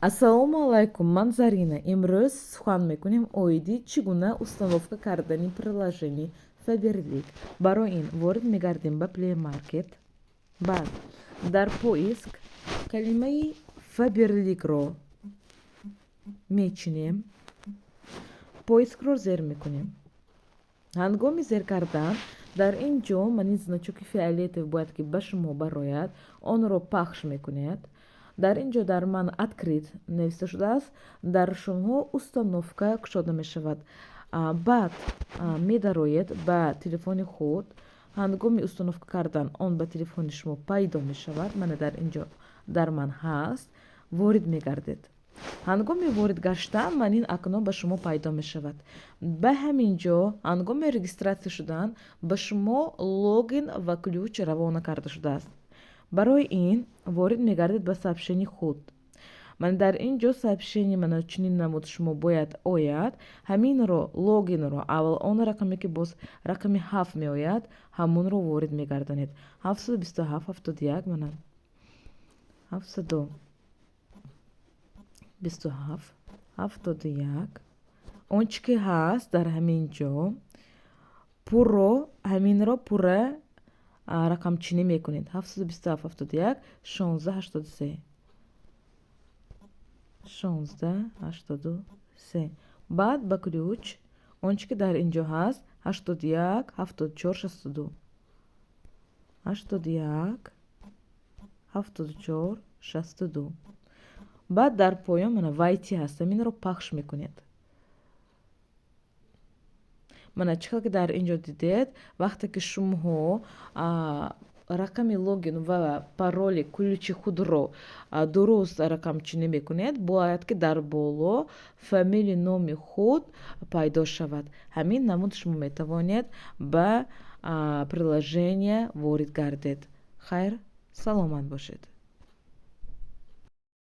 Ассалому алайкум, ман Зарина. Имрӯз сухан мекунем оиди чӣ гуна установка кардани приложение Фаберлик. Барои ин ворид мегардем ба Play Market. Баъд дар поиск калимаи Фаберликро мечинем, поискро зер мекунем. Ҳангоми зер кардан дар ин ҷо ман ин значоки фиолетовый бояд ки ба шумо барояд, онро пахш мекунед. Дар ин ҷо дар ман «Открыть» нависта шудааст, дар шумо «Установка» кушода мешавад. Баъд медароед ба телефони худ. Ҳангоми установка кардан он ба телефони шумо пайдо мешавад. Мана, дар ин ҷо дар ман ҳаст. Ворид мегардед. Ҳангоми ворид гаштан ман ин окно ба шумо пайдо мешавад. Ба ҳамин ҷо ҳангоми регистрация шудан ба шумо логин ва ключ равона карда шудааст. Барои ин ворид мегардед ба сообщении худ. Ман дар ин ҷо сообщение мана чунин намуд шумо бояд ояд. Ҳаминро, логинро, аввал он рақаме, ки боз рақами 7 меояд, ҳамонро ворид мегардонед. 727 71. Мана, 727 71. Он чӣ ки ҳаст дар ҳамин ҷо, пурро, ҳаминро пурра рақамчинӣ мекунед: 727 71 16 83, 16 83. Баъд ба ключ он чӣ ки дар ин ҷо ҳаст: 81 74 62, 81 74 62. Баъд дар поён мана «Войти» ҳаст, ҳаминро пахш мекунед. Мана, чӣ хел ки дар ин ҷо дидед, вақте ки шумоҳо рақами логин ва пароли ключи худро дуруст рақамчинӣ мекунед, бояд ки дар боло фамилию номи худ пайдо шавад. Ҳамин намуд шумо метавонед ба приложение ворид гардед. Хайр, саломат бошед.